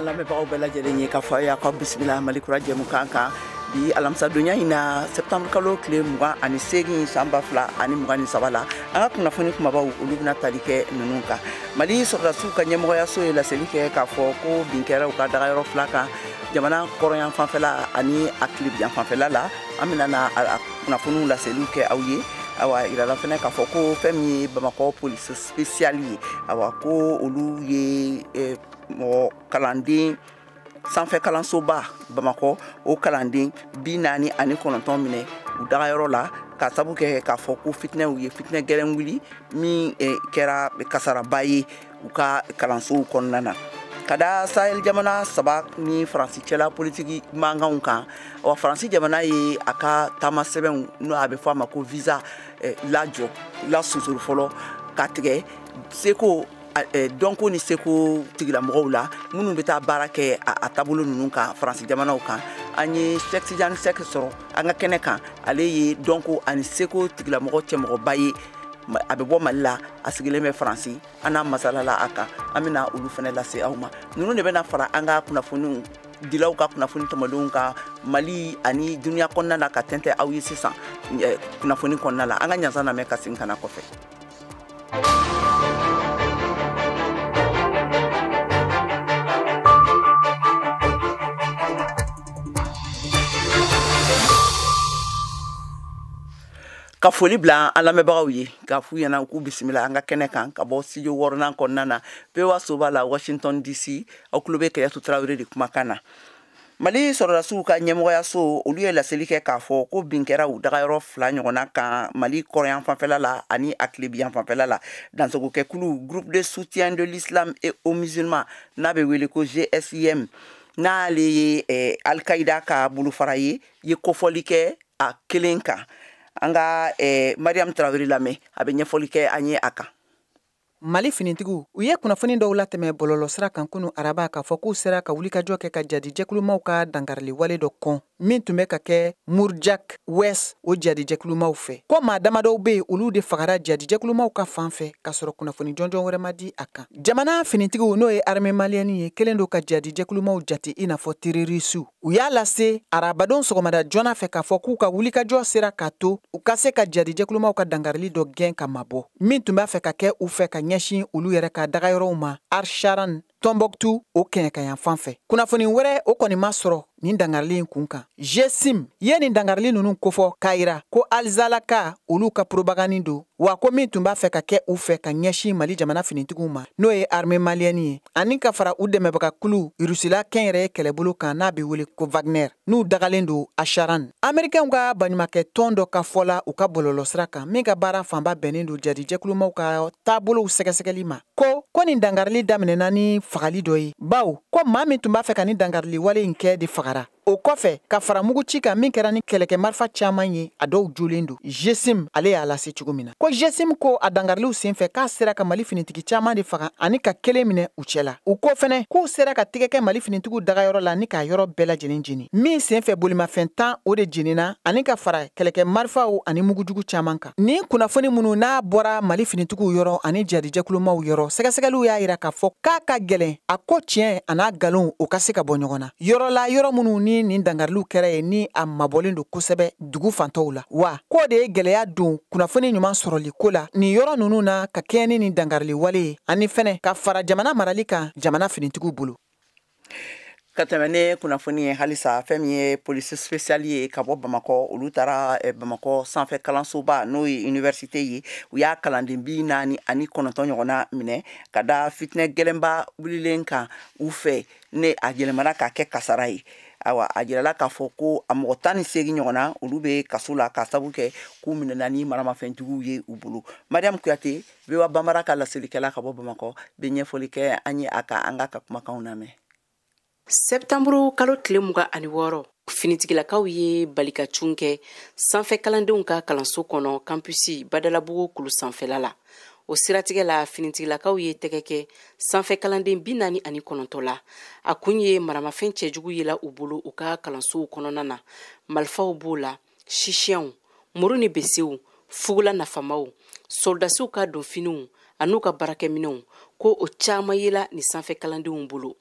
Lamɛnbagaw bɛɛ lajɛlen ye, k'a fɔ a y'a ka bisimila Malikura jɛmukan kan bi alamisadonya in na, septembre kalo tile 28, san 2023 la. An ka kunnafoni kumabaw, olu bɛna tali kɛ ninnu kan: Mali sɔrɔdasiw ka ɲɛmɔgɔyaso ye laseli kɛ k'a fɔ ko bin kɛra u ka dagayɔrɔ fila kan, jamana kɔrɔyan fanfɛla ani a tilebiyan fanfɛla la. An bɛna na kunnafoniw laseliw kɛ aw ye. Awa, yirala fɛnɛ k'a fɔ ko fɛn min ye Bamakɔ police spéciale ye, awa, ko olu ye mɔgɔ kalanden sanfɛ kalansoba Bamakɔ, o kalanden 49 minɛ u dagayɔrɔ la, ka sabu kɛ k'a fɔ ko fitinɛw ye fitinɛ gɛlɛn wuli min kɛra kasaraba ye u ka kalansow kɔnɔna na. Ka da Sahel jamana saba ni Faransi cɛla politiki mankanw kan, wa Faransi jamana ye a ka taama sɛbɛnw, n'o a bɛ fɔ a ma ko visa, lajɔ lasonsoro fɔlɔ ka tigɛ seko dɔnko ni seko tigilamɔgɔw la minnu bɛ taa baara kɛ a taabolo ninnu kan Faransi jamanaw kan. An ye Cheick Tidiane Seck sɔrɔ an ka kɛnɛ kan. Ale ye dɔnko ani seko tigilamɔgɔ cɛmɔgɔba ye, a bɛ bɔ Mali la, a sigilen bɛ Faransi. An n'a masalala a kan. An bɛna olu fana lase aw ma. Ninnu de bɛna fara an ka kunnafoniw dilaw ka kunnafoni tɔmɔdenw kan Mali ani duniya kɔnɔna na, ka tɛntɛ aw ye sisan kunnafoni kɔnɔna la. An ka ɲansan lamɛn ka segin ka na kɔfɛ. Ka foli bila an lamɛnbagaw ye, ka f'u ɲɛna k'u bisimila an ka kɛnɛ kan ka bɔ studio wɔɔrɔnan kɔnɔna na, VOA soba la, Washington DC. Aw tulo bɛ Kɛyatu Tarawele de kumakan na. Mali sɔrɔdasiw ka ɲɛmɔgɔyaso, olu ye laseli kɛ k'a fɔ ko bin kɛra u dagayɔrɔ fila ɲɔgɔnna kan Mali kɔrɔyan fanfɛla la ani a tilebiyan fanfɛla la. Dansogokɛkulu Groupe de soutien de l'islam et aux musulmans, n'a bɛ wele ko GSIM, n'ale ye Al-Qaïda ka bolofara ye, ye kofɔli kɛ a kelen kan. An ka Mariam Tarawele lamɛn, a bɛ ɲɛfɔli kɛ an ye a kan. Mali finitigiw, u ye kunnafoni dɔw latɛmɛ bɔlɔlɔsira kan kunu araba, k'a fɔ k'u sera ka wulikajɔ kɛ ka jadijɛkulumaw ka dankarili wale dɔ kɔn min tun bɛ ka kɛ Murjak West, o jadijɛkulumaw fɛ, ko maa damadɔw be yen, olu de fagara jadijɛkulumaw ka fan fɛ, k'a sɔrɔ kunnafoni jɔnjɔn wɛrɛ ma di a kan. Jamana finitigiw, n'o ye armée malienne ye, kelen don ka jadijɛkulumaw jate i n'a fɔ terroristew. U y'a lase arabadon sɔgɔmada joona fɛ k'a fɔ k'u ka wulikajɔ sera k'a to u ka se ka jadijɛkulumaw ka dankarili dɔ gɛn ka mabɔ min tun b'a fɛ ka kɛ u fɛ ka ɲɛsin olu yɛrɛ ka dagayɔrɔw ma Arsharan, Tɔnbɔkutu, o kɛɲɛkayan fan fɛ. Kunnafoni wɛrɛ, o kɔni ma sɔrɔ nin dangarili in kun kan. GSIM ye nin dangarili ninnu kofɔ k'a yira ko Alizalaka olu ka propagande don, wa ko min tun b'a fɛ ka kɛ u fɛ ka ɲɛsin Mali jamana finitigiw ma, n'o ye armée malienne ye, ani ka fara u dɛmɛbaga kulu Rusila kɛnyɛrɛye kɛlɛbolo kan, n'a bɛ wele ko Wagner, n'u dagalen don Acharan. Américains ka baɲumakɛ tɔn dɔ ka fɔ la u ka bɔlɔlɔsira kan, min ka baara fanba bɛnnen don jadijɛkulumaw ka taabolow sɛgɛsɛgɛli ma, ko nin dangarili daminɛna ni fagali dɔ ye, bawo ko maa min tun b'a fɛ ka nin dangarili wale in kɛ de fagara. O kɔfɛ, ka fara mugu ci kan min kɛra ni kɛlɛkɛ marifa caman ye, a dɔw jolen don. GSIM ale y'a lase cogo min na, ko GSIM ko a dangariliw senfɛ, k'a sera ka Mali finitigi caman de faga ani ka kelen minɛ u cɛ la. U ko fɛnɛ k'u sera ka tigɛ kɛ Mali finitigiw dagayɔrɔ la ni k'a yɔrɔ bɛɛ lajɛlen jeni, min senfɛ bolimafɛn 10, o de jenina, ani ka fara kɛlɛkɛ marifaw ani mugujugu caman kan. Nin kunnafoni minnu n'a bɔra Mali finitigiw yɔrɔ ani jadijɛkulumaw yɔrɔ, sɛgɛsɛgɛliw y'a yira k'a fɔ k'a ka gɛlɛn a ko tiɲɛ a n'a nkalon o ka se ka bɔ ɲɔgɔn na yɔrɔ la, yɔrɔ minnu ni nin dangariliw kɛra ye, ni a mabɔlen don kosɛbɛ dugu fantɔw la, wa k'o de ye gɛlɛya don kunnafoni ɲuman sɔrɔli ko la nin yɔrɔ ninnu na, ka kɛɲɛ ni nin dangarili wale ye, ani fɛnɛ ka fara jamana marali kan jamana finitigiw bolo. Ka tɛmɛ ne kunnafoni ye halisa, fɛn min ye police spéciale ye ka bɔ Bamakɔ, olu taara Bamakɔ sanfɛ kalansoba, n'o ye université ye, u y'a kalanden 49 ɲɔgɔnna minɛ ka da fitinɛ gɛlɛnba wulilen kan u fɛ, ne a yɛlɛmana k'a kɛ kasara ye. Ayiwa, a jirala k'a fɔ ko a mɔgɔ 18 ɲɔgɔnna, olu bɛ kaso la k'a sabu kɛ k'u minɛna ni maramafɛnjuguw ye u bolo. Mariam Kuyate, VOA Bambara ka laselikɛla ka bɔ Bamakɔ, bɛ ɲɛfɔli kɛ an ye a kan. An ka kumakanw lamɛn. Sɛptanburu kalo tile 26, finitigilakaw ye balikacun kɛ sanfɛ kalandenw ka kalanso kɔnɔ, campus Badalabugu kulu sanfɛla la. O siratigɛ la, finitigilakaw ye tɛgɛ kɛ sanfɛ kalanden 49 la. A kun ye maramafɛn cɛjugu yela u bolo u ka kalansow kɔnɔna na. Marifaw b'o la, sisiyɛnw, muru ni besew, fugula nafamaw, sɔrɔdasiw ka donfiniw an'u ka baarakɛminɛw, ko o caman yela ni sanfɛ kalandenw bolo.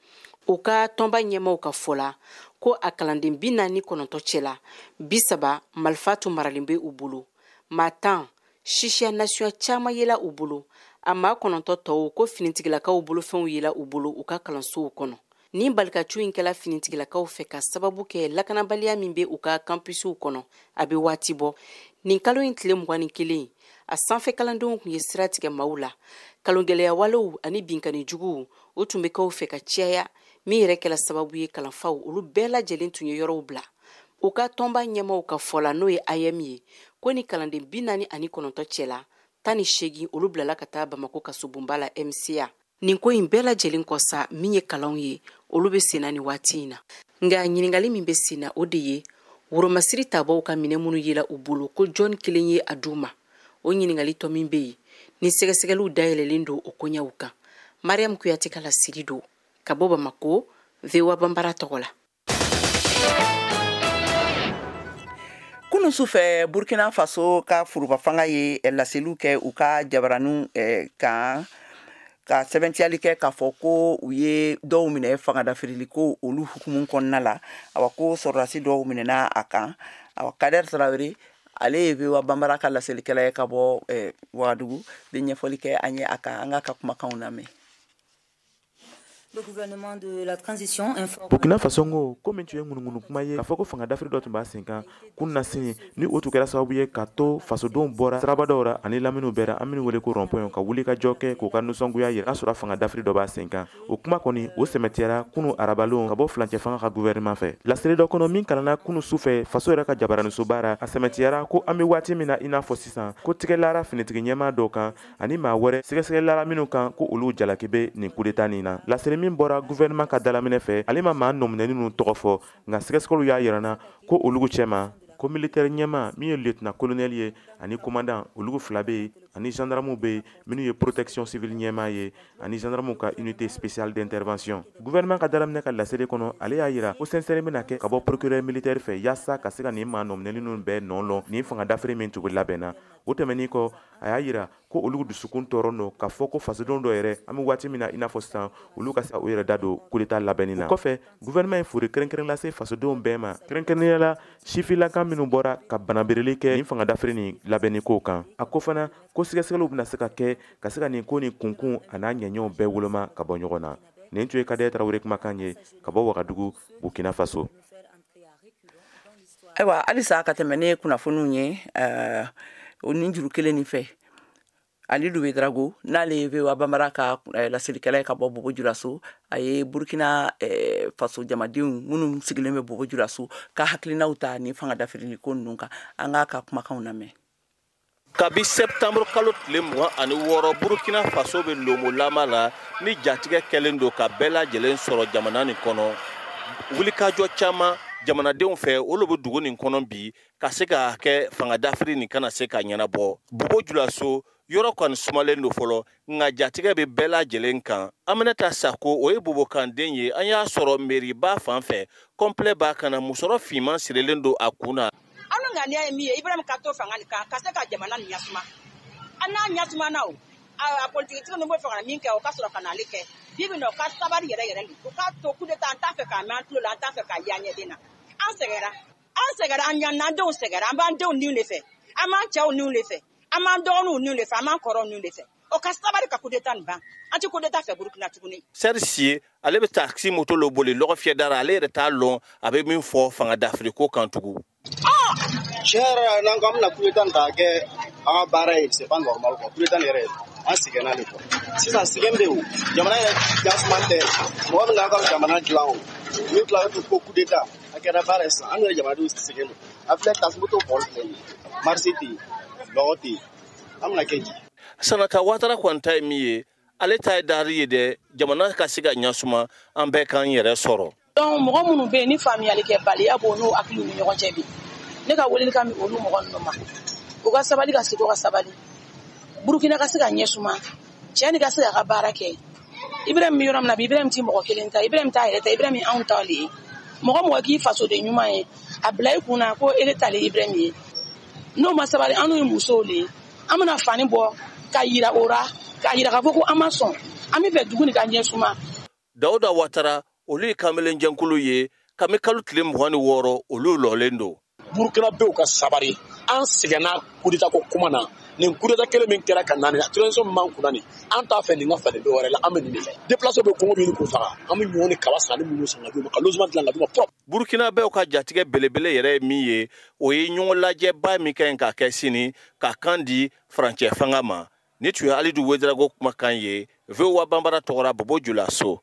U ka tɔnba ɲɛmaaw ka fɔ la ko a kalanden 49 cɛla 30 marifa tun maralen bɛ u bolo, maa 10 sisiya nasuya caman yela u bolo, a maa 9 tɔw ko finitigilakaw bolofɛnw yela u bolo u ka kalansow kɔnɔ. Nin balikatu in kɛla finitigilakaw fɛ ka sababu kɛ lakanabaliya min bɛ u ka kampusiw kɔnɔ a bɛ waati bɔ. Nin kalo in tile 21, a sanfɛ kalandenw tun ye sira tigɛ maaw la. Kalongɛlɛya walew ani binkanni juguw o tun bɛ k'aw fɛ ka caya, min yɛrɛ kɛla sababu ye kalanfaw olu bɛɛ lajɛlen tun ye yɔrɔw bila. U ka tɔnba ɲɛmaaw ka fɔ la, n'o ye AEM ye, ko ni kalanden 49 cɛla 18 olu bilala ka taa Bamakɔ kasobonba la MCA. Nin ko in bɛɛ lajɛlen kɔ sa, min ye kalanw ye olu bɛ senna nin waati in na. Nka ɲininkali min bɛ senna o de ye woromasiri tabaw ka minɛ minnu yela u bolo ko jɔn kelen ye a d'u ma. O ɲininkali tɔ min bɛ yen ni sɛgɛsɛgɛliw dayɛlɛlen don o koɲɛw kan. Mariam Kuyate ka laseli don ka bɔ Bamakɔ VOA Banbara tɔgɔ la. Kunun sufɛ, Burkina Faso ka foroba fanga ye laseliw kɛ u ka jabaraninw kan, ka sɛbɛntiyali kɛ k'a fɔ ko u ye dɔw minɛ fangadafirili ko olu hukumu kɔnɔna la. Awa, ko sɔrɔdasi dɔw minɛna a kan. Awa, Kader Traoré, ale ye VOA Banbara ka laselikɛla ye ka bɔ Wagadugu, bɛ ɲɛfɔli kɛ an ye a kan. An k'a ka kumakanw lamɛn. Burkina Faso ko ko min tun ye ŋunuŋunu kuma ye k'a fɔ ko fanga dafiri dɔ tun b'a sen kan kununasini, ni o tun kɛra sababu ye ka to fasodenw bɔra siraba dɔw ra ani laminiw bɛɛ ra, an minnu wele ko rond-point, ka wuli ka jɔ kɛ k'u ka nisɔngoya yira n'a sɔrɔ fanga dafiri dɔ b'a sen kan. O kuma kɔni o sɛmɛtiyara kunu arabalon ka bɔ furancɛ fanga ka gouvernement fɛ. Laseli dɔ kɔnɔ min kalanna kunu su fɛ faso yɛrɛ ka jabaranisoba ra, a sɛmɛtiyara ko an bɛ waati min na i n'a fɔ sisan, ko tigɛlara finitigi ɲɛmaa dɔw kan ani maa wɛrɛ sɛgɛsɛgɛlara minnu kan ko olu jalaki bɛ nin coup d'état nin na. Laseli min bɔra gouvernement ka dalaminɛ fɛ, ale ma maa nɔminɛni ninnu tɔgɔ fɔ, nka sɛgɛsɛgɛliw y'a yira na ko olu cɛma ko militaire ɲɛmaa min ye lieutenant colonel ye ani commandant, olu fila bɛ yen, ani gendarmew bɛ yen minnu ye protection civile ɲɛmaa ye ani gendarmew ka unité spéciale d'intervention. Gouvernement ka dalaminɛ ka laseli kɔnɔ, ale y'a yira ko sɛnsɛnni bɛna kɛ ka bɔ procureur militaire fɛ yaasa ka se ka nin maa nɔminɛni ninnu bɛɛ nɔ lɔn nin fanga dafiri min tun bɛ labɛn na. O tɛmɛnen kɔ, a y'a yira ko olu dusukun tɔɔrɔ don k'a fɔ ko fasodenw dɔw yɛrɛ, an bɛ waati min na i n'a fɔ sisan, olu ka se ka u yɛrɛ da don coup d'état labɛnni na. O kɔfɛ, gouvernement ye foli kɛrɛnkɛrɛn lase fasodenw bɛɛ ma, kɛrɛnkɛrɛnnenya la sifinnaka minnu bɔra ka banabereli kɛ nin fanga dafiri nin labɛnni kow kan. A ko fana ko sɛgɛsɛgɛliw bɛna se ka kɛ ka se ka nin ko nin kunkun a n'a ɲɛɲɛw bɛɛ woloma ka bɔ ɲɔgɔn na. Nin tun ye Kader Traoré kumakan ye ka bɔ Wagadugu, Burkina Faso. Ayiwa, halisa ka tɛmɛ ne kunnafoniw ye o nin juru kelen nin fɛ, Alidu Ouédraogo, n'ale ye VOA Banbara ka laselikɛla ye ka bɔ Bobo Julaso, a ye Burkina Faso jamadenw minnu sigilen bɛ Bobo Julaso ka hakilinaw ta nin fanga dafirili ko ninnu kan. An k'a ka kumakanw lamɛn. Kabi septembre kalo tile 26, Burkina Faso bɛ lomolama la ni jatigɛ kɛlen don ka bɛɛ lajɛlen sɔrɔ jamana nin kɔnɔ. Wulikajɔ caman jamanadenw fɛ, olu bɛ dugu nin kɔnɔ bi ka se ka kɛ fanga dafiri nin kana se ka ɲɛnabɔ. Bobo Julaso yɔrɔ kɔni sumalen don fɔlɔ, nka jatigɛ bɛ bɛɛ lajɛlen kan. Aminata Sako, o ye bobokanden ye. An y'a sɔrɔ meriba fan fɛ, complet b'a kan na, musɔrɔ finman sirilen don a kun na. An ŋaniya ye min ye, Ibrahim ka to fanga nin kan ka se ka jamana nin ɲasuma. An n'a ɲasumana, o a politikitigi ninnu bɛ fɛ ka min kɛ, o ka sɔrɔ ka n'ale kɛ bi bi in na. O ka sabali yɛrɛ yɛrɛ de, o k'a to coup d'état, an t'a fɛ k'a mɛn an tulo la, an t'a fɛ k'a ye an ɲɛden na. An sɛgɛnra, an sɛgɛnra, an ɲanna, an denw sɛgɛnra. An b'an denw niw de fɛ, an b'an cɛw niw de fɛ, an b'an dɔgɔninw niw de fɛ, an b'an kɔrɔw niw de fɛ. O ka sabali ka coup d'état nin ban. An tɛ coup d'état fɛ Burukina tuguni. Sɛri Sie, ale bɛ taxi moto lo boli lɔgɔ fiyɛ da la. Ale yɛrɛ t'a lɔn a bɛ min fɔ fanga dafiri ko kan tugun. Tiɲɛ yɛrɛ la, n'an ko an bɛna coup d'état ta kɛ an ka baara ye, c'est pas normal quoi. Coup d'état nin yɛrɛ, an sɛgɛnna de quoi. Sisan sɛgɛn bɛ yen, o jamana yɛrɛ jasuma tɛ mɔgɔ min k'a ka jamana dilan, o min tila ko coup d'état a kɛra baara ye sisan, an yɛrɛ jamanadenw sɛgɛn don. A filɛ, taxi moto bɔli filɛ nin ye, marché tɛ yen, lɔgɔ tɛ yen, an bɛna kɛ di? Sanata Watara kɔni ta ye min ye, ale ta ye dari ye dɛ, jamana ka se ka ɲasuma, an bɛɛ k'an yɛrɛ sɔrɔ. Donc mɔgɔ minnu bɛ yen ni faamuyali kɛbaliya b'o n'u hakiliw ni ɲɔgɔn cɛ bi, ne ka welelikan bɛ olu mɔgɔ ninnu ma, u ka sabali, ka segin ka sabali, Burukina ka se ka ɲɛsuma, cɛ ni ka se k'a ka baara kɛ. Ibrahim bɛ yɔrɔ min na bi, Ibrahim ti mɔgɔ kelen ta, Ibrahim t'a yɛrɛ ta, Ibrahim ye anw ta le ye. Mɔgɔ mɔgɔ k'i fasoden ɲuman ye, a bila i kun na ko ele ta le Ibrahim ye. N'o ma sabali, an n'u ye musow le ye, an bɛna fani bɔ ka yira o ra, k'a yira k'a fɔ ko an ma sɔn, an bɛ fɛ dugu nin ka ɲɛsuma. Dawuda Watara, Olu ye kamelenjɛnkulu ye kami kalo tile 26, olu lɔlen don. Burukinabew ka sabari, an sɛgɛnna coup d'État ko kuma na. Nin coup d'État kelen min kɛra ka na nin transition min b'an kunna nin, an t'a fɛ nin ka falen dɔ wɛrɛ la, an bɛ nin de fɛ. Déplacé bɛ kɔngɔ bɛ ɲini k'u faga, an bɛ ɲɔ ni kaba san ni minnu san ka d'u ma, ka logement dilan ka d'u ma propre. Burukinabew ka jatigɛ belebele yɛrɛ ye min ye, o ye ɲɔgɔn lajɛba min ka ɲi ka kɛ sini ka kan di furancɛ fanga ma. Ni tun ye Alidu Wedarago kumakan ye VOA Banbara tɔgɔra Bobo Julaso.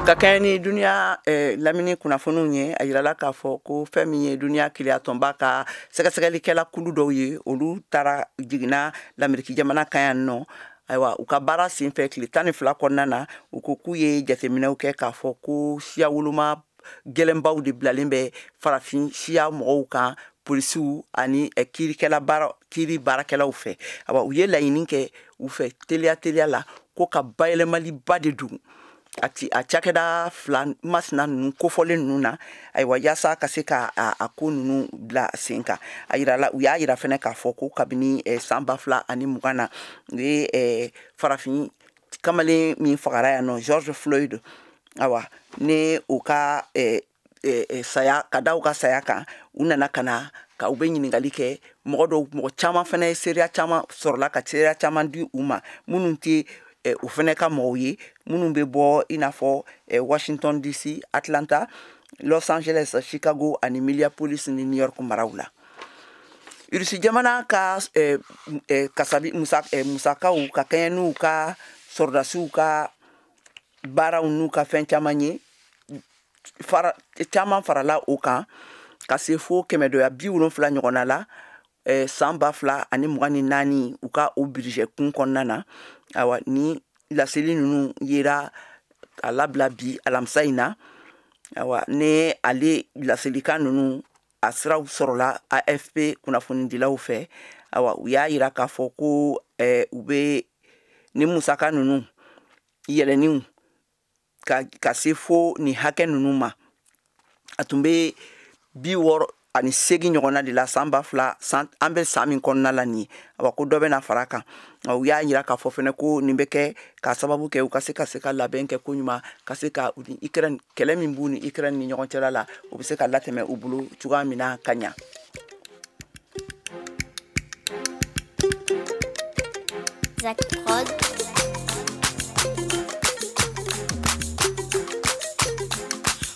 Ka kɛɲɛ ni duniya lamini kunnafoniw ye, a yirala k'a fɔ ko fɛn min ye duniya keleyatɔnba ka sɛgɛsɛgɛlikɛla kulu dɔw ye, olu taara jiginna Lameriki jamana kan yan nɔ. Ayiwa, u ka baara senfɛ tile 12 kɔnɔna na, u ko k'u ye jateminɛw kɛ k'a fɔ ko siya woloma gɛlɛnbaw de bilalen bɛ farafin siya mɔgɔw kan polisiw ani kiirikɛla baara kiiri baarakɛlaw fɛ. Ayiwa, u ye laɲini kɛ u fɛ teliya teliya la ko ka bayɛlɛmaliba de don a cakɛda fila masina ninnu kofɔlen ninnu na. Ayiwa, yaasa ka se ka a ko ninnu bila sen kan. A yirala, u y'a yira fɛnɛ k'a fɔ ko kabini san 2020 na, u ye farafin kamalen min fagara yan nɔ, George Floyd, ayiwa, ni u ka saya ka da u ka saya kan, u nana ka na ka u bɛ ɲininkali kɛ mɔgɔ dɔw, mɔgɔ caman fɛnɛ ye seereya caman sɔrɔla ka seereya caman di u ma minnu tɛ o fɛnɛ ka mɔgɔw ye, minnu bɛ bɔ i n'a fɔ Washington DC, Atlanta, Los Angeles, Chicago ani Minneapolis ni New York maraw la. Irisi jamana ka kasabi musakaw ka kɛɲɛ n'u ka sɔrɔdasiw ka baaraw n'u ka fɛn caman ye, fara caman farala o kan ka se fo 170 ɲɔgɔnna la san 2024 u ka o budget kun kɔnɔna na. Ayiwa, ni laseli ninnu yera a labila bi alamisa in na. Ayiwa, ni ale laselikan ninnu a siraw sɔrɔla AFP kunnafonidilaw fɛ. Ayiwa, u y'a yira k'a fɔ ko u bɛ ni musaka ninnu yɛlɛnniw ka se fo nin hakɛ ninnu ma, a tun bɛ 68 ɲɔgɔnna de la san 2000 san an bɛ san min kɔnɔna la nin ye. Awa, ko dɔ bɛna fara kan. U y'a yira k'a fɔ fɛnɛ ko nin bɛ kɛ k'a sababu kɛ u ka se ka labɛn kɛ koɲuman, ka se ka u ni Ukraine kɛlɛ min b'u ni Ukraine ni ɲɔgɔn cɛla la, u bɛ se ka latɛmɛ u bolo cogoya min na ka ɲa. Zach Prod.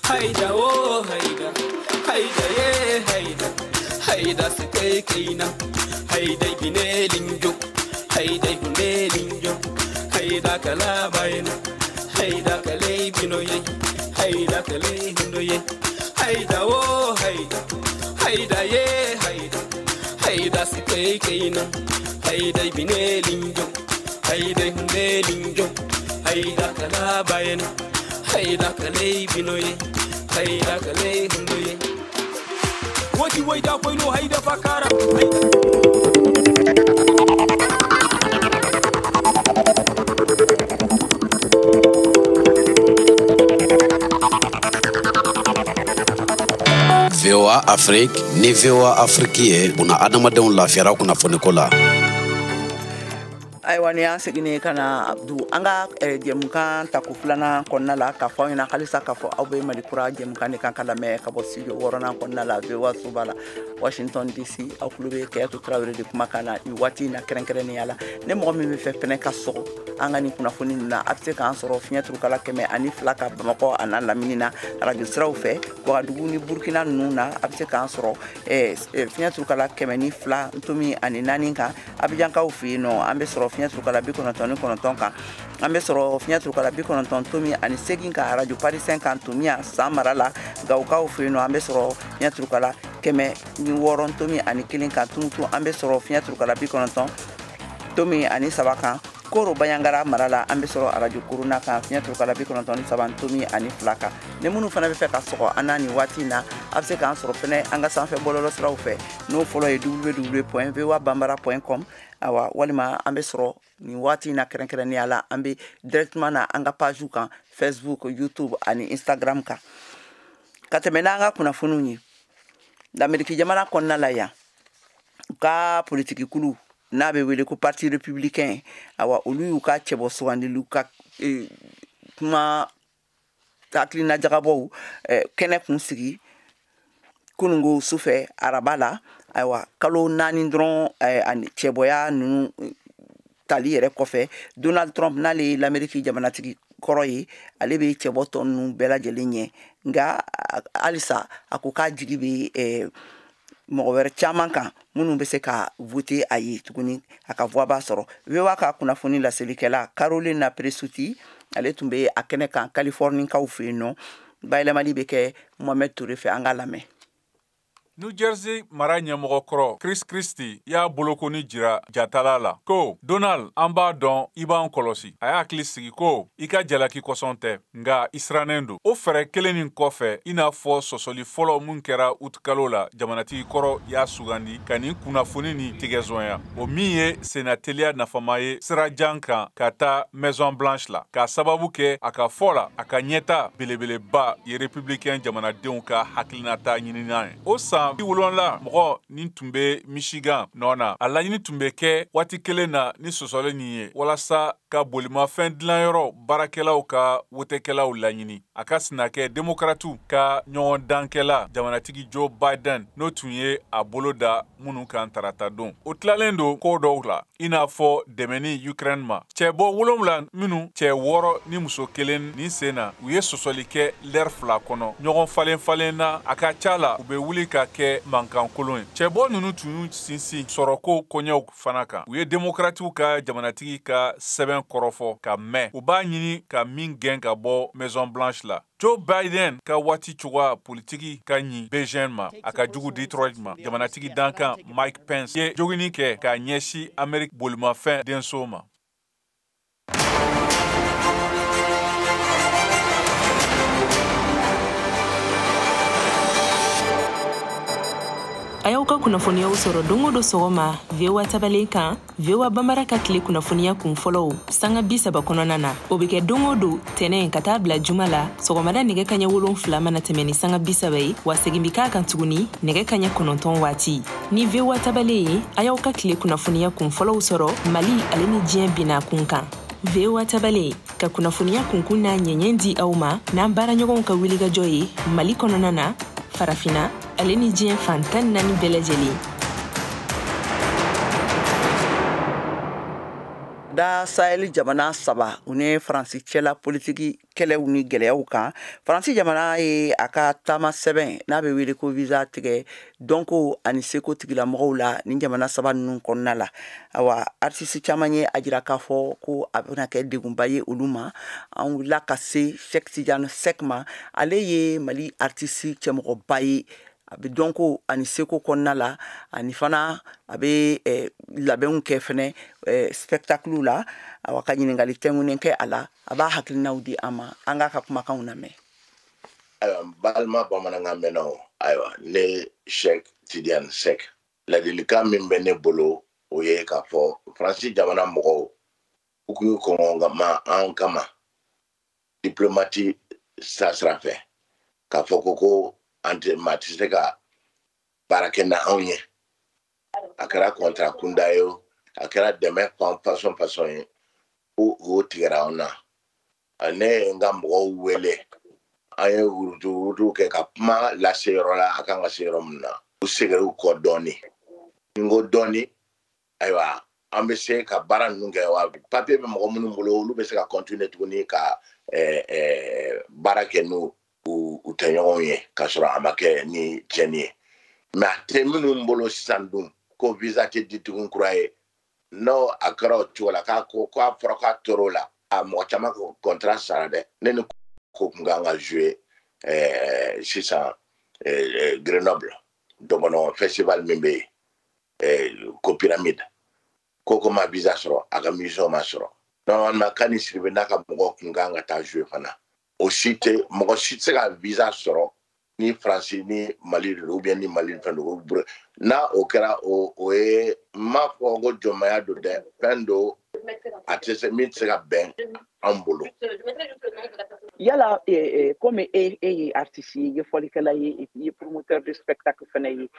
Haida oh haida, haida ye haida, haida sike keina, haida bine linjo, haida hune linjo, haida kala baina, haida kale bino ye, haida kale hundo ye, haida oh haida, haida ye haida, haida sike keina, haida bine linjo, haida hune linjo, haida kala baina. Haida kale binoye, haida kale hundoye. Wati waida koino haida fakara. VOA Afrique ni VOA Afrique ye buna adamadenw lafiyara kunnafoniko la. Ayiwa, ni y'an seginnen ka na du an ka jɛmukan tako filanan kɔnɔna la k'a fɔ aw ɲɛna halisa k'a fɔ aw bɛ Mali kura jɛmukan de kan ka lamɛn ka bɔ studio 6nan kɔnɔna la VOA soba la Washington DC. Aw tulo bɛ Kɛyatu Tarawele de kumakan na nin waati in na kɛrɛnkɛrɛnnenya la. Ni mɔgɔ min bɛ fɛ fɛnɛ ka sɔgɔ an ka nin kunnafoni ninnu na, a bɛ se k'an sɔrɔ fiɲɛ turukala 102 ka Bamakɔ a n'a lamini na arajo siraw fɛ. Wagadugu ni Burukina ninnu na, a bɛ se k'an sɔrɔ fiɲɛ turukala 102.4 kan. Abijankaw fɛ yen nɔ, an bɛ sɔrɔ fiɲɛ turukala 99 kan. An bɛ sɔrɔ fiɲɛ turukala 90.8 kan arajo Parisɛn kan Tomiya San mara la. Gawukaw fɛ yen nɔ, an bɛ sɔrɔ fiɲɛ turukala 106.1 kan. Tumutu, an bɛ sɔrɔ fiɲɛ turukala 90.3 kan. Koro Bayangara mara la, an bɛ sɔrɔ arajo Korona kan fiɲɛ turukala 93.2 kan. Ni minnu fana bɛ fɛ ka sɔgɔ an na nin waati in na, a bɛ se k'an sɔrɔ fɛnɛ an ka sanfɛ bɔlɔlɔ siraw fɛ, n'o fɔlɔ ye www.voabambara.com. Awa, walima an bɛ sɔrɔ nin waati in na kɛrɛnkɛrɛnnenya la, an bɛ directement na an ka page kan Facebook, YouTube ani Instagram kan. Ka tɛmɛ n'an ka kunnafoniw ye, Lameriki jamana kɔnɔna la yan, u ka politikikulu n'a bɛ wele ko parti républicain, awa olu y'u ka cɛbɔ sugandiliw ka kuma hakilina jagabɔw kɛnɛ kun sigi kunungo sufɛ araba la. Ayiwa, kalo 4 dɔrɔn ani cɛbɔya ninnu tali yɛrɛ kɔfɛ, Donald Trump, n'ale ye l'Amérique jamanatigi kɔrɔ ye, ale bɛ cɛbɔ tɔ ninnu bɛɛ lajɛlen ɲɛ. Nka halisa a ko k'a jigi bɛ mɔgɔ wɛrɛ caman kan minnu bɛ se ka voter a ye tuguni, a ka voix b'a sɔrɔ. VOA ka kunnafoni laselikɛla Carolina Presutti, ale tun bɛ a kɛnɛ kan Californikaw fɛ yen nɔ. Bayɛlɛmali bɛ kɛ Mohamed Toure fɛ, an k'a lamɛn. New Jersey mara ɲɛmɔgɔkɔrɔ Chris Christie y'a bolokoni jira jatala la ko Donald, an b'a dɔn i b'an kɔlɔsi. A y'a hakili sigi ko i ka jalaki kɔsɔn tɛ, nka i sirannen don. O fɛɛrɛ kelen nin kɔfɛ, i n'a fɔ sɔsɔli fɔlɔ mun kɛra utikalo la, jamanatigi kɔrɔ y'a sugandi ka nin kunnafoni nin tigɛzɔnya, o min ye sennateliya nafama ye sira jan kan ka taa Maison Blanche la, k'a sababu kɛ a ka fɔ la a ka ɲɛta belebeleba ye républicain jamanadenw ka hakilinata ɲininan ye. O san 70 mɔgɔ nin tun bɛ Michigan nɔ na, a laɲini tun bɛ kɛ waati kelen na ni sɔsɔli nin ye walasa ka bolimafɛn dilanyɔrɔ baarakɛlaw ka wotekɛlaw laɲini. A ka sina kɛ demokratiw ka ɲɔgɔndankɛla jamanatigi Joe Biden, n'o tun ye a bolo da minnu kan tarata don. O tilalen don ko dɔw la, i n'a fɔ dɛmɛni Ukraine ma. Cɛbɔ 7 minnu, cɛ 6 ni muso 1 nin sen na, u ye sɔsɔli kɛ lɛri 2 kɔnɔ ɲɔgɔn falen falen na. A ka ca la u bɛ wuli ka kɛ mankan kolon ye. Cɛbɔ ninnu tun y'u sinsin sɔrɔko koɲɛw fana kan. U ye demokratiw ka jamanatigi ka sɛbɛn kɔrɔfɔ ka mɛn, u b'a ɲini ka min gɛn ka bɔ Maison Blanche la. Joe Biden ka waati cogoya politiki ka ɲi Beijing ma, a ka jugu Detroit ma. Jamanatigi dankan Mike Pence ye jogini kɛ k'a ɲɛsin Amérique bolimafɛn denso ma. A y'aw ka kunnafoniyaw sɔrɔ don o don sɔgɔma VOA tabalen kan, VOA Bambara ka tile kunnafoniya kun fɔlɔw sanga 30 kɔnɔna na. O bɛ kɛ don o don tɛnɛn ka taa bila juma la sɔgɔmada nɛgɛ kaɲɛ 7 mana tɛmɛ ni sanga 30 ye, wa segin bɛ k'a kan tuguni nɛgɛ kaɲɛ 9 waati. Ni VOA tabalen ye, a y'aw ka tile kunnafoniya kun fɔlɔw sɔrɔ Mali ale ni diɲɛ binna kun kan. VOA tabalen ka kunnafoniya kunkun n'a ɲɛɲɛ di aw ma n'an baaraɲɔgɔnw ka wulikajɔ ye Mali kɔnɔna na, Farafina ale ni diɲɛ fan 14 bɛɛ lajɛlen. Da Sahel jamana 3 u ni Faransi cɛla politiki kɛlɛw ni gɛlɛyaw kan. Faransi jamana ye a ka taama sɛbɛn n'a bɛ wele ko visa tigɛ dɔnko ani seko tigilamɔgɔw la ni jamana 3 ninnu kɔnɔna la. Awa, artiste caman ye a jira k'a fɔ ko a bɛna kɛ degunba ye olu ma. An wulila ka se Cheick Tidiane Seck ma, ale ye Mali artiste cɛmɔgɔba ye, a bɛ dɔnko ani seko kɔnɔna la, ani fana a bɛ labɛnw kɛ fɛnɛ spectacle la. Awa, ka ɲininkali tɛnkunnen kɛ a la, a b'a hakilinaw di an ma, an k'a ka kumakanw lamɛn. Ayiwa, n balima bamanankan mɛnnaw, ayiwa, ne Cheick Tidiane Seck, ladilikan min bɛ ne bolo o ye k'a fɔ Faransi jamana mɔgɔw u k'u kɔngɔ ma an kama diplomati sira fɛ, k'a fɔ ko an tɛ maa tɛ se ka baara kɛ na anw ye. A kɛra kɔntara kunda ye o, a kɛra dɛmɛ fan façon ye, ko o tigɛra anw na. Ne ye n ka mɔgɔw wele, an ye wurutu kɛ ka kuma lase yɔrɔ la a kan ka se yɔrɔ min na. U seginna u kɔ dɔɔni. Ni n ko dɔɔni, ayiwa, an bɛ se ka baara ninnu kɛ wa papiye bɛ mɔgɔ minnu bolo, olu bɛ se ka continuer tuguni ka baara kɛ n'u u tɛɲɔgɔnw ye k'a sɔrɔ a ma kɛ ni tiɲɛni ye. Mais a tɛ minnu bolo sisan dun ko visa tɛ di tugun kura ye, n'o a kɛra o cogo la, k'a ko k'a fɔra k'a tor'o la, a mɔgɔ caman ko contrat sara dɛ. Ne ni ko kun kan ka jouer sisan Grenoble dɔgɔnɔ festival min bɛ yen ko Pyramide, ko ma visa sɔrɔ, a ka mission ma sɔrɔ. Normalement Kani Sidibe n'a ka mɔgɔw kun kan ka taa jouer fana, o si tɛ, mɔgɔ si tɛ se ka visa sɔrɔ ni Faransi ni Mali de don ou bien ni Mali fɛn don. N'a o kɛra, o ye, n m'a fɔ ko jɔnmaya don dɛ, fɛn don a tɛ se min tɛ se ka bɛn an bolo. Yala komi e ye artiste ye, i ye fɔlikɛla ye, et puis i ye promoteur de spectacle fana ye,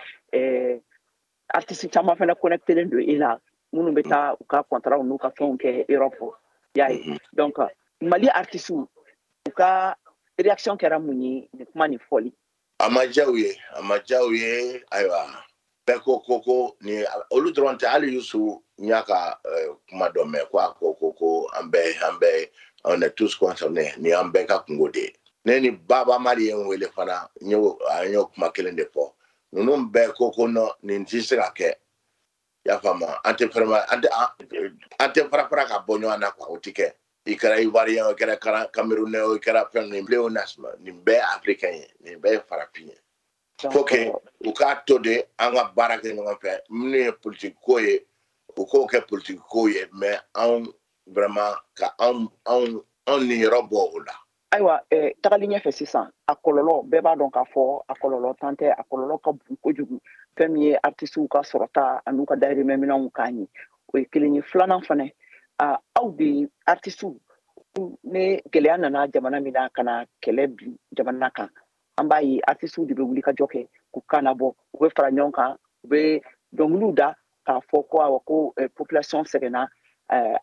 artiste caman fana connecté len don e la. Minnu bɛ taa u ka contrat n'u ka fɛnw kɛ Europe, y'a ye. Donc Mali artistes, u ka réaction kɛra mun ye nin kuma nin fɔli? A ma diya u ye, a ma diya u ye. Ayiwa, bɛɛ ko ni olu dɔrɔn tɛ, hali Yusu n y'a ka kuma dɔ mɛn ko a ko an bɛɛ on est tous concernés, ni an bɛɛ ka kungo de ye. Ne ni Baba Mali ye n wele fana, n y'o kuma kelen de fɔ. Ninnu bɛɛ ko non, nin tɛ se ka kɛ. I y'a faamu, an tɛ an tɛ fara fara ka bɔ ɲɔgɔn na quoi, o tɛ kɛ. I kɛra Ivoirien o, i kɛra Camerounais o, i kɛra fɛn, nin pléonasme, nin bɛɛ ye africain ye, nin bɛɛ ye farafin ye. Faut que u k'a to de an ka baara kɛ ɲɔgɔn fɛ. Minnu ye politique ko ye, u k'o kɛ politique ko ye, mais anw vraiment ka anw niyɔrɔ bɔ o la. Ayiwa, tagali ɲɛfɛ sisan, a kɔlɔlɔ bɛɛ b'a dɔn k'a fɔ a kɔlɔlɔ tan tɛ, a kɔlɔlɔ ka bon kojugu. Fɛn min ye artisiw ka sɔrɔta an'u ka dahirimɛminɛnw k'a ɲɛ, o ye kelen ye. Filanan fana, aw de artisiw, ni gɛlɛya nana jamana min na ka na kɛlɛ bin jamana kan, an b'a ye artisiw de bɛ wuli ka jɔ kɛ k'u kan labɔ, u bɛ fara ɲɔgɔn kan, u bɛ dɔnkiliw da k'a fɔ ko awɔ ko population sɛgɛnna,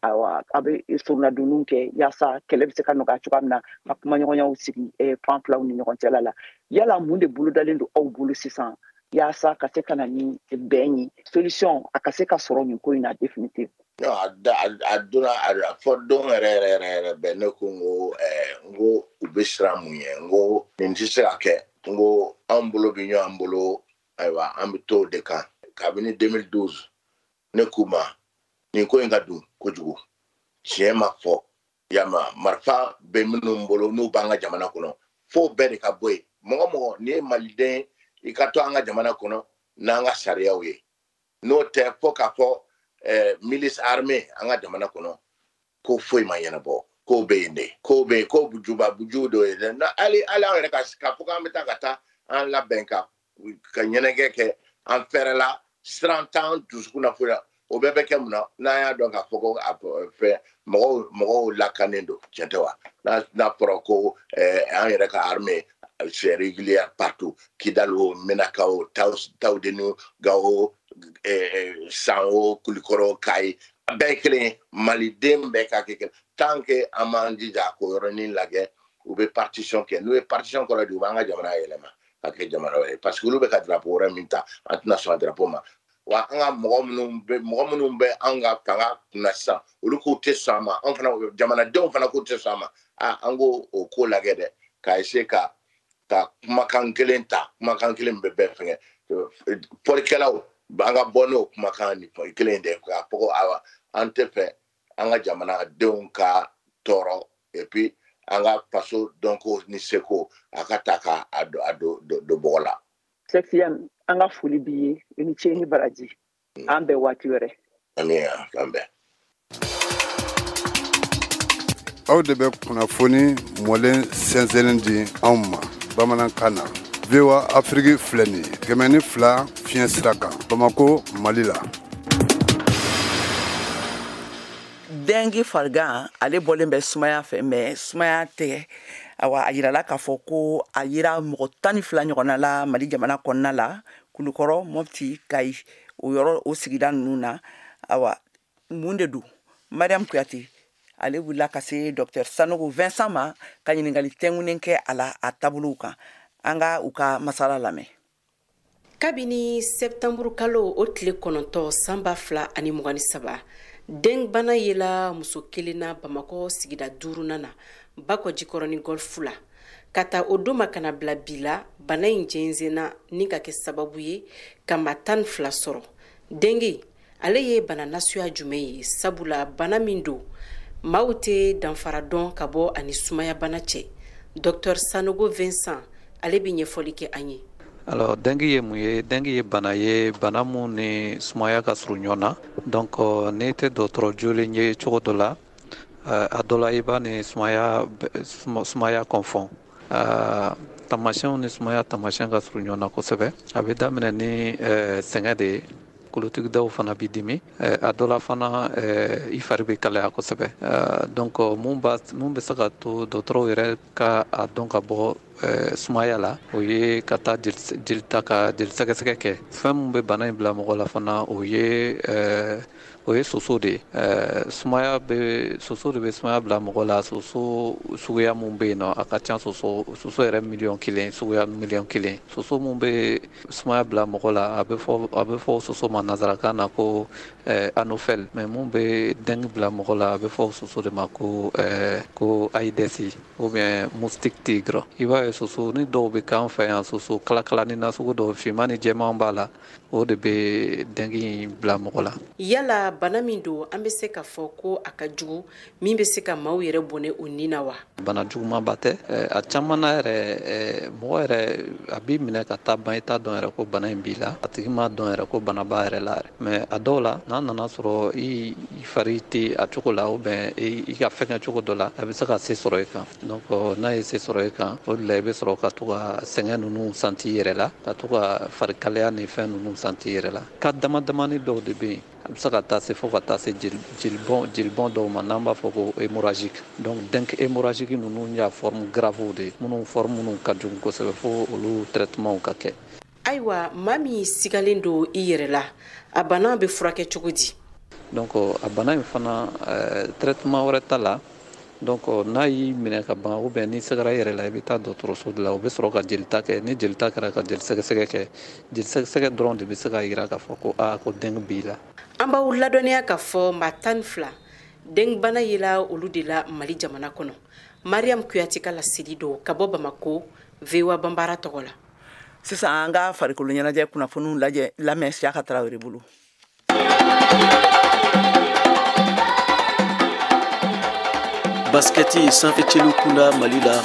awa a bɛ soronadonniw kɛ yaasa kɛlɛ bɛ se ka nɔgɔya cogoya min na, ka kumaɲɔgɔnyaw sigi fan filaw ni ɲɔgɔn cɛla la. Yala mun de bolodalen don aw bolo sisan yaasa ka se ka na ni bɛn ye, solution a ka se ka sɔrɔ nin ko in na définitive? Non, a donna a fɔ don yɛrɛ yɛrɛ yɛrɛ yɛrɛ bɛɛ, ne ko n ko u bɛ siran mun ye, n ko nin tɛ se ka kɛ, n ko anw bolo bɛ ɲɔgɔn bolo, ayiwa an bɛ to o de kan. Kabini 2012 ne k'u ma nin ko in ka dun kojugu, tiɲɛ ma fɔ, yama marifa bɛ minnu bolo n'u b'an ka jamana kɔnɔ, fo bɛɛ de ka bɔ yen. Mɔgɔ mɔgɔ n'i ye maliden, i ka to an ka jamana kɔnɔ n'an ka sariyaw ye, n'o tɛ fo k'a fɔ milice armée an ka jamana kɔnɔ ko foyi ma ɲɛnabɔ, ko bɛ yen de, ko bɛ yen, ko juba buju dɔ ye dɛ. Hali an yɛrɛ ka fɔ k'an bɛ taa ka taa an labɛn ka ɲɛnajɛ kɛ, an fɛrɛ la, siran t'an dusukun na foyi la. O bɛɛ bɛ kɛ mun na? N'an y'a dɔn k'a fɔ ko fɛn mɔgɔw lakannen don, tiɲɛ tɛ wa? N'a fɔra ko an yɛrɛ ka armée c'est régulière partout, Kidal o, Menaka o, Tawudeni, Gao, San o, Kulikɔrɔ, Kayi, bɛɛ ye kelen ye, maliden bɛɛ ka kɛ kelen. Tant que an m'an jija k'o yɔrɔnin lajɛ, u bɛ partition kɛ. N'u ye partition kɔrɔ di, u b'an ka jamana yɛlɛma ka kɛ jamana wɛrɛ ye, parce que olu bɛ ka drapeau wɛrɛ min ta, an tɛna sɔn a drapeau ma. Wa an ka mɔgɔ minnu bɛ an ka fanga kunna sisan, olu k'u tɛ sɔn a ma, an fana jamanadenw fana k'u tɛ sɔn a ma. An k'o o ko lajɛ dɛ, k'a essayer ka kumakan kelen ta, kumakan kelen bɛ bɛɛ fɛngɛ. Fɔlikɛlaw an ka bɔ n'o kumakan ni kelen de, k'a fɔ ko ayiwa an tɛ fɛ an ka jamanadenw ka tɔɔrɔ, et puis an ka faso dɔnko ni seko a ka ta k'a don bɔgɔ la. Sɛkiyan, an ka foli b'i ye, i ni ce ni baraji, an bɛn waati wɛrɛ. Amiina, k'an bɛn. Aw de bɛ kunnafoni mɔlen sɛnsɛnnen di anw ma bamanankan na. VOA Afrique filɛ nin ye 102 fiɲɛ sira kan, Bamako, Mali la. Dengue farigan ale bɔlen bɛ sumaya fɛ, mais sumaya tɛ. Awa a yirala k'a fɔ ko a yira mɔgɔ 12 ɲɔgɔnna la Mali jamana kɔnɔna la, Kulukɔrɔ, Mopti, Kayi, o yɔrɔ o sigida ninnu na. Awa mun de don? Mariam Kuyate ale wulila ka se Dr Sanogo Vincent ma ka ɲininkali tɛnkunnen kɛ a la a taabolow kan. An ka u ka masala lamɛn. Kabini septembre kalo o tile 9 san 2023, dengue bana yela muso kelen na Bamakɔ sigida 5nan na, Bakɔjikɔrɔni golf la. Ka ta o don ma ka na bila bi la, bana in jɛnsɛnna ni ka kɛ sababu ye ka maa 12 sɔrɔ. Dengue ale ye bana nasuya jumɛn ye? Sabula bana min don, maaw tɛ danfara dɔn ka bɔ ani sumaya bana cɛ. Dr Sanogo Vincent ale bɛ ɲɛfɔli kɛ an ye. Alors dengue ye mun ye? Dengue ye bana ye, bana mun ni sumaya ka surun ɲɔgɔn na. Donc n'i tɛ dɔgɔtɔrɔ jolen ye cogo dɔ la, a dɔ la i b'a ni sumaya confond. Taamasiyɛnw ni sumaya taamasiyɛn ka surun ɲɔgɔn na kosɛbɛ. A bɛ daminɛ ni sɛgɛn de ye, kolotugudaw fana b'i dimi, a dɔ la fana i fari bɛ kalaya kosɛbɛ. Donc mun bɛ se ka to dɔgɔtɔrɔw yɛrɛ ka a dɔn ka bɔ sumaya la, o ye ka taa jeli ta ka jeli sɛgɛsɛgɛ kɛ. Fɛn min bɛ bana in bila mɔgɔ la fana, o ye soso de ye. Sumaya bɛ soso de bɛ sumaya bila mɔgɔ la. Soso suguya mun bɛ yen nɔ, a ka ca. Soso yɛrɛ 1,000,000, suguya 1,000,000. Soso mun bɛ sumaya bila mɔgɔ la, a bɛ fɔ soso ma nanzarakan na ko anophèle, mais mun bɛ dengue bila mɔgɔ la, a bɛ fɔ soso de ma ko Aedes ou bien moustique tigre. I b'a ye soso ni dɔw bɛ k'an fɛ yan, soso kalakala ni nasugu dɔw, finman ni jɛman b'a la, o de bɛ dengue in bila mɔgɔ la. Yala bana min don, an bɛ se k'a fɔ ko a ka jugu min bɛ se ka maaw yɛrɛ bɔnɛ u ni na wa? Bana jugumanba tɛ. A caman na yɛrɛ, mɔgɔ yɛrɛ a b'i minɛ ka taa ban, i t'a dɔn yɛrɛ ko bana in b'i la, a tigi m'a dɔn yɛrɛ ko bana b'a yɛrɛ la yɛrɛ. Mais a dɔw la, n'a nana sɔrɔ i fari tɛ a cogo la, ou bien i ka fɛn kɛ cogo dɔ la, a bɛ se ka se sɔrɔ i kan. Donc n'a ye se sɔrɔ i kan, o de la i bɛ sɔrɔ ka to ka sɛgɛn ninnu santi i yɛrɛ la, ka to ka farikalaya ni fɛn ninnu santi i yɛrɛ la. Ka dama damani dɔw de bɛ yen, a bɛ se ka taa se fo ka taa se jelibɔn dɔw ma, n'an b'a fɔ ko hémorragique. Donc dengue hémorragique ninnu y'a forme grave de ye, minnu ka jugu kosɛbɛ, fo olu traitement ka kɛ. Ayiwa, maa min sigalen don i yɛrɛ la, a bana bɛ furakɛ cogo di? Donc a bana in fana, traitement wɛrɛ t'a la. Donc n'a y'i minɛ ka ban, ou bien n'i sɛgɛra i yɛrɛ la, i bɛ taa dɔgɔtɔrɔso de la, u bɛ sɔrɔ ka jelita kɛ. Ni jelita kɛra, ka jeli sɛgɛsɛgɛ kɛ, jeli sɛgɛsɛgɛ dɔrɔn de bɛ se ka jira k'a fɔ ko aa ko dengue b'i la. An b'aw ladɔnniya k'a fɔ maa 12 dengue bana yela olu de la Mali jamana kɔnɔ. Mariam Kuyate ka laseli don ka bɔ Bamako, VOA Banbara tɔgɔ la. Sisan an ka farikolo ɲɛnajɛ kunnafoniw lajɛ lamɛn Siyaka Tarawele bolo. Basketi sanfɛ cɛliw kunda Mali la,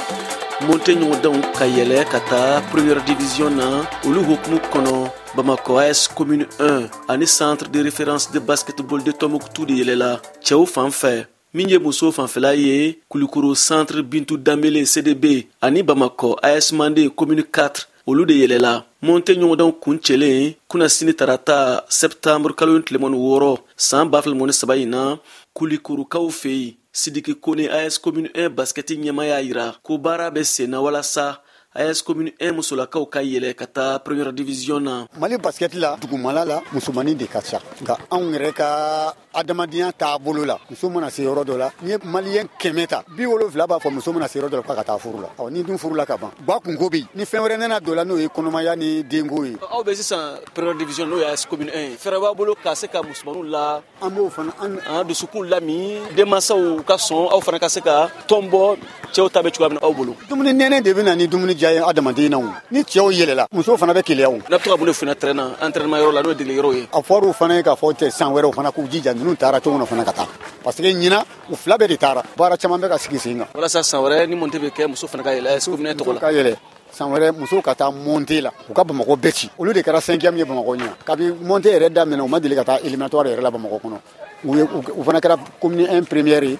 monte ɲɔgɔndanw ka yɛlɛ ka taa première division na, olu hukumu kɔnɔ, Bamakɔ AS Commune 1 ani Centre de référence de basketball de Tombouctou de yɛlɛla cɛw fan fɛ. Min ye musow fanfɛla ye, Kulukoro Centre Bintu Danbele CDB ani Bamakɔ AS Mande Commune 4, olu de yɛlɛla. Monte ɲɔgɔndanw kuncɛlen kunnasini tarata septembre kalo 16 san 2023 in na, Kulukorokaw fɛ yen, Sidiki Kone, AS Commune 1 basketi ɲɛma, y'a yira ko baara bɛ sen na walasa AS Commune 1 musolakaw ka yɛlɛ ka taa première division na. Mali basket la, dugumala la, musomanin de ka ca, nka anw yɛrɛ ka adamadenya taabolo la, muso mana se yɔrɔ dɔ la, n'i ye maliyɛn 100 ta, 70 b'a fɔ muso mana se yɔrɔ dɔ la k'a ka taa furu la. Ɔ ni dun furu la ka ban, ba kunko bɛ yen, ni fɛn wɛrɛ nana don la, n'o ye kɔnɔmaya ni denko ye. Aw bɛ sisan première division, n'o ye AS Commune 1, fɛɛrɛ b'a bolo ka se ka musomaninw la, an b'o fana an dusukun lami, denmansaw ka sɔn, aw fana ka se ka tɔn bɔ cɛw ta bɛ cogoya min na aw bolo? Dumuni nɛnɛ de bɛ na ni dumuni diya ye adamaden na o. Ni cɛw yɛlɛla, musow fana bɛ keleya o. N'a bɛ to ka mun de f'u ɲɛna terrain na, entraînement yɔrɔ la, n'o ye degeli yɔrɔ ye? A fɔr'u fana ye k'a fɔ cɛ san wɛrɛ u fana k'u jija, ninnu taara cogo min na fana ka taa, parce que ɲinan u fila bɛɛ de taara, baara caman bɛ ka sigi sen kan. Walasa san wɛrɛ ni monte bɛ kɛ, muso fana ka yɛlɛ AS Commune 1 tɔgɔ la. Ka yɛlɛ san wɛrɛ, musow ka taa monte la, u ka Bamakɔ bɛɛ ci. Olu de kɛra 5e ye Bamakɔ ɲinan. Kabi monte yɛrɛ daminɛ, u ma deli ka taa éliminatoire yɛrɛ la Bamakɔ kɔnɔ. U fana kɛra Commune 1 première ye,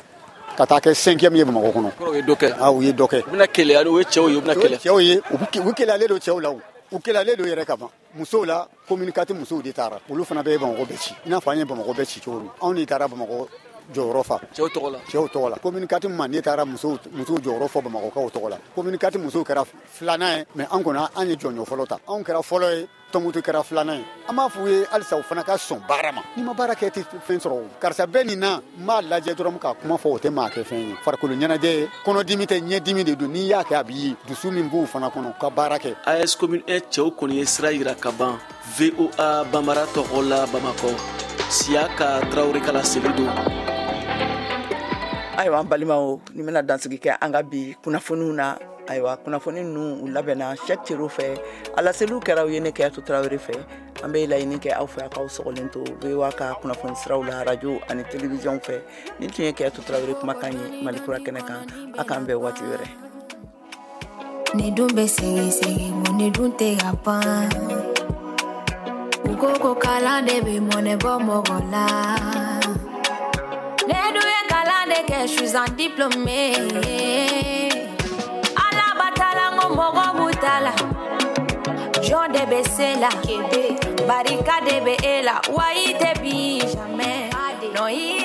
ka taa kɛ 5e ye Bamakɔ kɔnɔ. U ye dɔ kɛ. Ah, u ye dɔ kɛ. U bɛna keleya, o ye cɛw ye, u bɛna keleya. Cɛw ye, u keleyalen don cɛw la o. U keleyalen don yɛrɛ ka ban. Musow la, Commune 4 musow de taara. Olu fana bɛ Bamakɔ bɛɛ ci. I n'a fɔ an ye Bamakɔ bɛɛ ci cogo min. Anw de taara Bamakɔ jɔyɔrɔ fa. Cɛw tɔgɔ la. Cɛw tɔgɔ la. Commune 4 ma, ne taara musow jɔyɔrɔ fɔ Bamakɔkaw tɔgɔ la. Commune 4 musow kɛra filanan ye, mais an kɔni an ye jɔnjɔn fɔlɔ ta. Anw kɛra fɔlɔ ye, Tɔnbukutu kɛra filanan ye. An b'a f'u ye halisa u fana ka sɔn baara ma. N'i ma baara kɛ, i tɛ fɛn sɔrɔ o. Karisa bɛ nin na, n b'a lajɛ dɔrɔn ka kuma fɔ, o tɛ maa kɛ fɛn ye. Farikolo ɲɛnajɛ ye, kɔnɔdimi tɛ, ɲɛdimi de don. N'i y'a kɛ, a b'i ye. Dusu min b'u fana kɔnɔ, ka baara kɛ. AS Commune 1 cɛw kɔni ye sira yira ka ban. VOA Banbara tɔgɔ la, Bamakɔ, Siyaka Tarawele ka laseli don. Ayiwa, an balimaw, ni bɛna dansigi kɛ an ka bi kunnafoniw na. Ayiwa, kunnafoni ninnu u labɛnna Sɛk Cero fɛ, a laseliw kɛra aw ye ne Kɛyatu Tarawele fɛ. An bɛ laɲini kɛ aw fɛ, a k'aw sɔgɔlen to VOA ka kunnafoni siraw la, radio ani télévision fɛ. Nin tun ye Kɛyatu Tarawele kumakan ye Mali kura kɛnɛ kan. A k'an bɛn waati wɛrɛ. Ne dun bɛ sɛgɛn sɛgɛn, ko ne dun tɛ ka pan. U ko ko kalan de bɛ mɔnɛ bɔ mɔgɔ la. Ne dun ye kalan de kɛ, je suis un diplômé. Ala batala, n ko mɔgɔ b'u ta la. Jɔn de bɛ se la, barika de bɛ e la, wa i tɛ bi jamais. Non, i